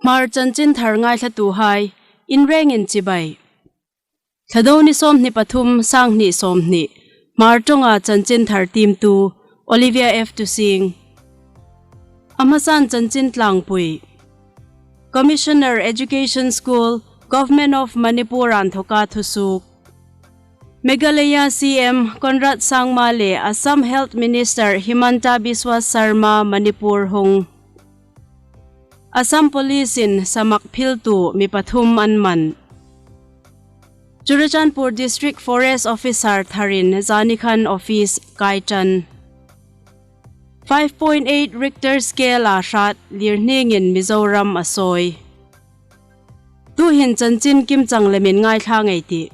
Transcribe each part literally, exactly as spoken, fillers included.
Hmar chanchinthar ngaithlatuhai, inrengin chibai. Thlado ni sawmhni pathum, sanghni sawmhni, Hmar ṭawnga chanchinthar tiemtu Olivia F Tusing. A hmasan chanchin tlangpui. Commissioner Education School, Government of Manipur a inthoka thusuok. Meghalaya C M Conrad Sangma le Assam Health Minister Himanta Biswa Sarma Manipur hung. Assam Police-in samak philtu mi pathum an man. Churachandpur District Forest Officer tharin zanikhan office kai ṭan. Five point eight Richter scale-a hrat lirhningin Mizoram a sawi. Tuhin chanchin kimchang lemin ngaithla ngei ei tih.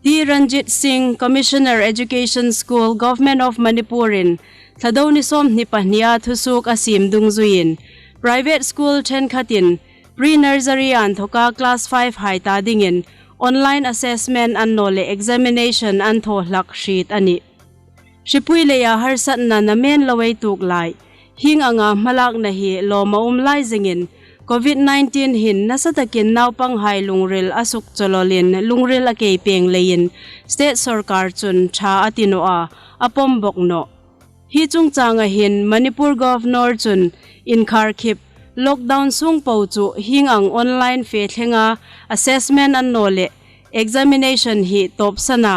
T Ranjit Singh, Commissioner Education School, Government of Manipur-in Thlado ni sawmhni pahnia thusuok a siem dungzuiin private school ṭhenkhatin pre-nursery a inthoka class five hai ta dingin online assessment annawleh examination an thaw hlak hriet a nih. Hripui leia harsatna namen lo ei tuok lai. Hieng anga hmalakna hi lawm a um lai zingin, covid nineteen hin nasatakin naupanghai lungril a sukchawlawlin lungril a kei peng leiin state sawrkar chun ṭha a ti naw a, a pawm bawk nawh. Hi chungchanga hin Manipur Governor chun inkharkhip lockdown sung po chu hieng ang online fe thlenga assessment annawleh examination hi tawpsana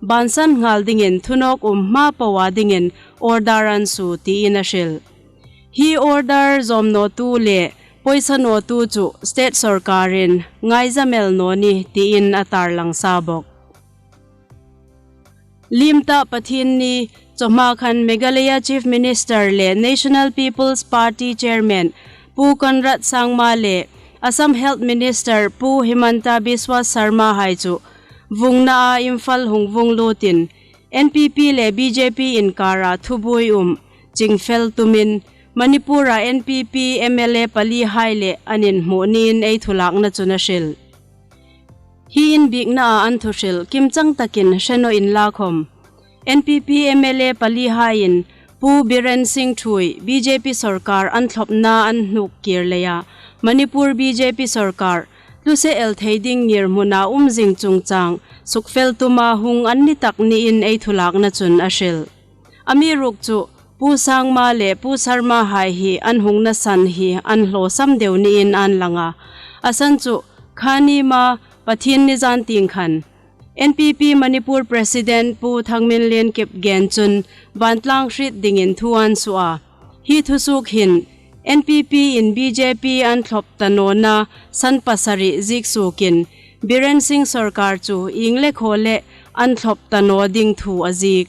bansan nghal dingin thunawk um hma poa dingin order an suo tiin a hril. Hi order zawm nawtu le poisa nawtu chu state sawrkarin ngaizamel naw ni tiin a tarlang sa bawk. Liem ta Pathienni chawhma khan Meghalaya Chief Minister le National People's Party Chairman Pu Conrad Sangma le Assam Health Minister Pu Himanta Biswa Sarma hai chu vungna a Imphal hung vung lutin N P P le B J P inkara thubuoi um chingfel tumin Manipur-a N P P M L A pali hai le an inhmu niin ei thulakna chun a hril. Hi inbieknaa an thuhril kimchang takin hre naw inla khawm, N P P M L A pali haiin Pu Biren Singh Thuy B J P sawrkar an thlawpna an hnuk kir leia Manipur B J P sawrkar tluse el thei ding ngirhmuna um zing chungchang sukfel tuma hung an ni tak niin ei thulakna chun a hril. Amiruokchu Pu Sangma le Pu Sarma hai hi an hungna san hi an hlawsam deu niin an lang a. A san chu kha ni ma Pathienni zan tieng khan N P P Manipur President Pu Thangminlen Kipgen chun vantlang hriet dingin thu an suo a. Hi thusuok hin N P P-in B J P an thlawp ta nawna san pasari ziek suokin Biren Singh sawrkar chu ieng le khaw le an thlawp ta naw ding thu a ziek.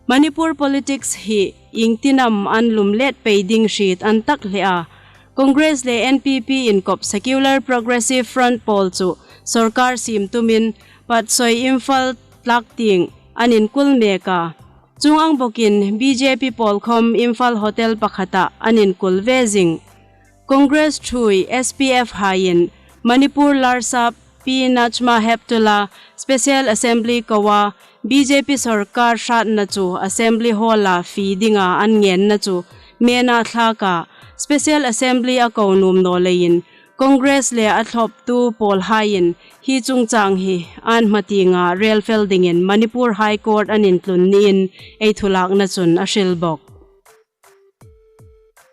Manipur politics hi iengtinam an lum let pei ding hriet an tak hle a. Congress le N P P inkop Secular Progressive Front pawl chu sawrkar siem tumin Patsoi Imphal tlak tieng an inkul mek a. Chuong ang bawkin B J P pawl khawm Imphal hotel pakhata an inkul ve zing. Congress thuoi S P F haiin Manipur Larsap Pi Najma Heptulla Special Assembly koa B J P sawrkar hratna chu Assembly Hall-a fie dinga an ngenna chu mena thlak a, Special Assembly a ko nuom naw leiin Congress le a thlawptu pawl haiin hi chungchang hi an hmatienga rel fel dingin Manipur High Court an intlun niin ei thulakna chun a hril bawk.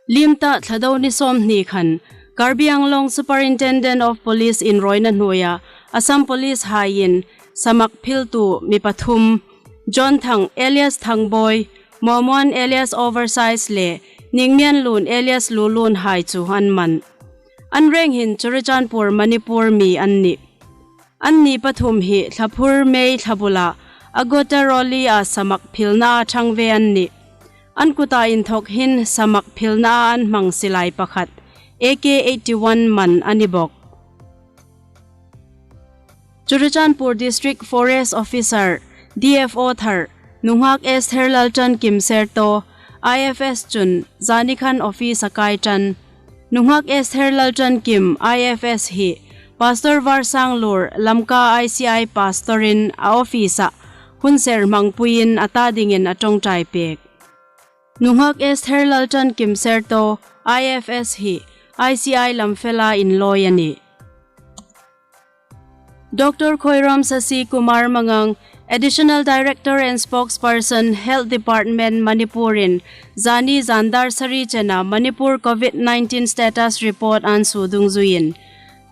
Liem ta Thlado ni sawmhni khan Karbi Anglong Superintendent of Police inrawina hnuoia Assam Police haiin samak philtu mi pathum, John Thang alias Thangboi, Momon alias Oversize le Ningmianlun alias Lulun hai chu an man. An reng hin Churachandpur, Manipur mi an nih. Anni pathum hi Thlaphur May thla bula Agota Rally-a samak philnaa ṭhang ve an nih. An kuta inthawk hin samak philnaa an hmang silai pakhat A K eighty-one man a ni bawk. Churachandpur District Forest Officer, D F O thar, Nunghak Esther Laltankim Serto, I F S chun zanikhan office a kai ṭan. Nunghak Esther Laltankim, I F S hi Pastor Varsanglur, Lamka I C I Pastor-in a office-a hun ser hmangpuiin a ta dingin a ṭawngṭai pek. Nunghak Esther Lalṭankim Serto, I F S hi I C I Lamfela inlawi a nih. Doctor Khoiram Sasi Kumar Mangang, Additional Director and Spokesperson, Health Department, Manipur-in zani zan dar sari chena Manipur COVID nineteen status report an suo dungzuiin,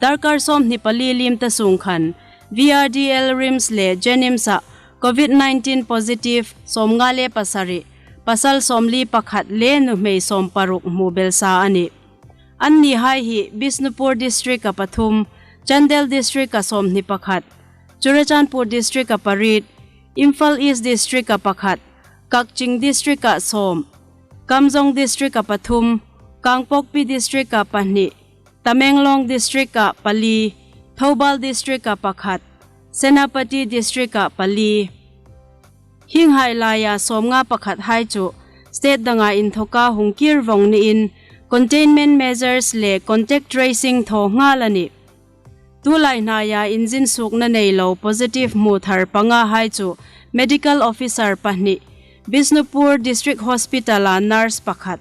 darkar sawmhni pali liem ta sung khan V R D L, RIMS le JNIMS-a COVID nineteen positive sawmnga le pasari, pasal sawmli pakhat le nuhmei sawmparuk hmu belsa a nih. Annihai hi Bishnupur District-a pathum, Chandel District-a sawmhni pakhat, Churachandpur District-a pariet, Imphal East District-a pakhat, Kakching District-a sawm, Kamjong District-a pathum, Kangpokpi District-a pahni, Tamenglong District-a pali, Thoubal District-a pakhat, Senapati District-a pali. Hienghai laia sawmnga pakhathai chu state danga inthoka hung kir vong niin, containment measures le contact tracing thaw nghal a nih. Tulai hnaia inzin suokna nei lo positive hmu thar pangahai chu medical officer pahni, Bishnupur District Hospital-a nurse pakhat,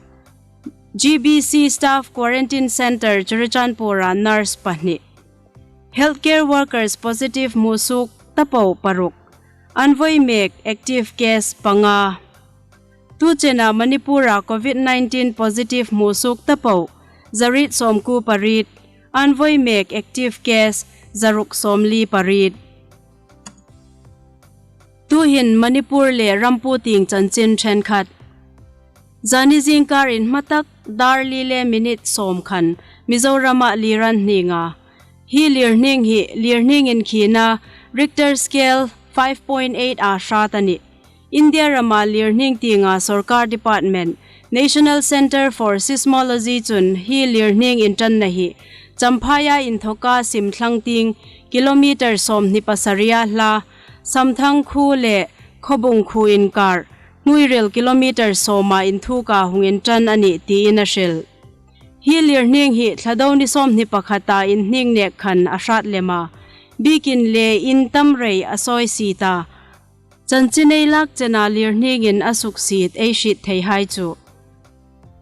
G B C Staff Quarantine Centre Churachandpur-a nurse pahni, healthcare workers positive hmu suok ta po paruk, an voi mek active case panga. Tu chena Manipur-a COVID nineteen positive hmu suok ta po, zariet sawmkuo pariet, an voi mek active case, zaruk sawmli pariet. Tuhin Manipur le ram puotieng chanchin ṭhenkhat. Zani zingkar inhmatak dar li le minute sawm khan Mizorama lir an hning a. Hi lirhning hi lirhning inkhina Richter scale five point eight-a hrat a nih. India rama lirhning tienga sorkar department, National Centre for Seismology chun hi lirhning inṭanna hi Champhaia inthoka simthlang tieng kilometre sawmhni pasaria hla, Samthang khuo le Khawbung khuo inkar, hnuoiril kilometre sawma inthuka hung inṭan a nih tiin a hril. Hi lirhning hi Thlado ni sawmhni pakhata inhning nek khan a hrat lem a. Biekin le in tam rei a sawi siet a. Chanchin ei lak chena lirhningin a suksiet ei hriet theihai chu.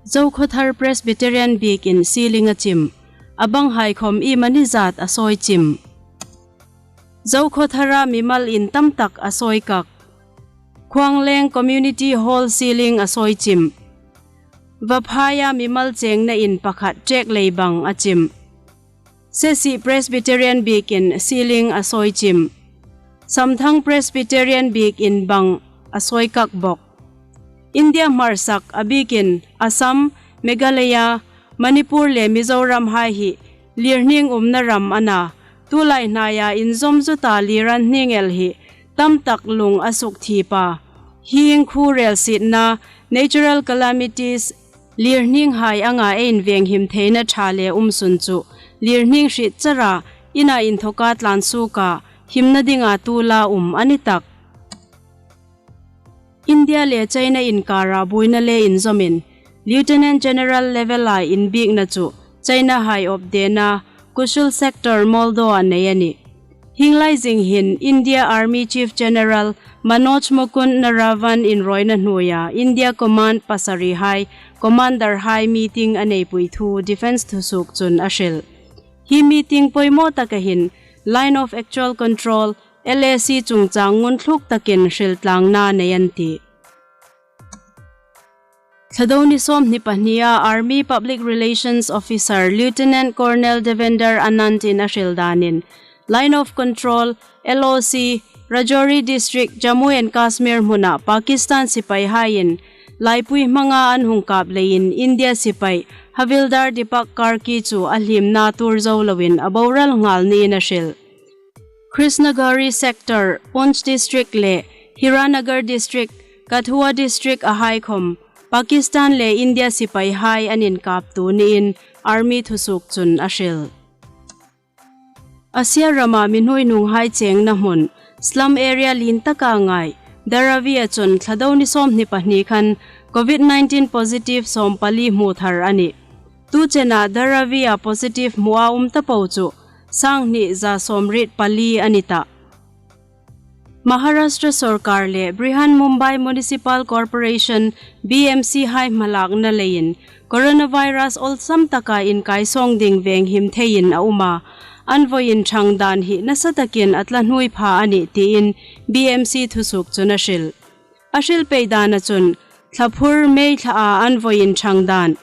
Zokhawthar Presbyterian Biekin ceiling a chim. A banghai khom iemani zat a sawi chim. Zokhawthara mimal in tam tak a sawi kak. Khuangleng Community Hall ceiling a sawi chim. Vaphaia mimal chengna in pakhat ṭek lei bang a chim. Sesi Presbyterian Biekin ceiling a sawi chim. Samthang Presbyterian Biekin bang a sawi kak bok. India hmarsak a biekin Assam, Meghalaya, Manipur le Mizoram hai hi lirhning umna ram a na. Tulai hnaia inzawm zuta lir an hning el hi tam tak lung a sukthip a. Hieng khu rel sietna, natural calamities, lirhninghai anga ei inveng him theina ṭha le um sun chu lirhning hriet chara ina inthoka tlan suoka himna dinga tuola um a ni tak. India le China inkara buoina le inzawmin Lieutenant General level-a inbiekna chu China hai awpdena Chushul Sector Moldo-a nei a nih. Hienglai zing hin India Army Chief General Manoj Mukund Naravan inrawina hnuoia India Command pasarihai, commander-hai meeting a neipui thu Defence thusuok chun a hril. Hi meeting poimaw taka hin Line of Actual Control, L A C chungchang ngunthluk takin hriltlangna nei an tih. Thlado ni sawmhni pahnia Army Public Relations Officer Lieutenant Colonel Devender Anand-in a hril danin, Line of Control, L O C, Rajouri District, Jammu and Kashmir hmuna Pakistan sipaihaiin laipui hmanga an hung kap leiin India sipai Havildar Deepak Karki chu a hliemna tuor zo loin a boral nghal niin a hril. Krishnagiri Sector, Poonch District le Hiranagar District, Kathua District-a hai khom Pakistan le India sipaihai an inkaptu niin Army thusuok chun a hril. Asia rama mi hnuoinunghai chengna hmun, slum area lien taka ngai, Dharavi-a chun Thlado ni sawmhni pahni khan COVID nineteen positive sawmpali hmu thar a nih. Tu chena Dharavi-a positive hmua um ta po chu sang hni za sawmriet pali a ni tah. Maharashtra sorkar le Brihan Mumbai Municipal Corporation, B M C hai hmalakna leiin coronavirus awlsam taka inkaisawng ding venghim theiin a um a, an vawiin ṭhang dan hi nasa takin a tla hnuoi pha a nih tiin B M C thusuok chun a hril. A hril pei dana chun, thlaphur May thlaa an vawiin ṭhang dan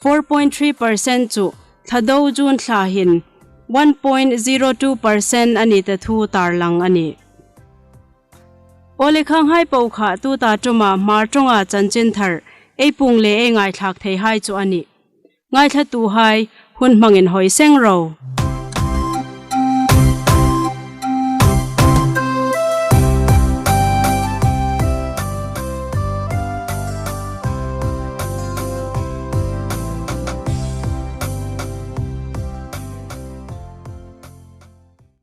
four point three percent chu thlado June thla hin one point zero two percent a ni ta thu tarlang a nih. Aw le, khanghai po kha tuta ṭuma Hmar ṭawnga chanchinthar ei puong le ei ngaithlak theihai chu a nih. Ngaithlatuhai, hun hmangin hoi seng ro.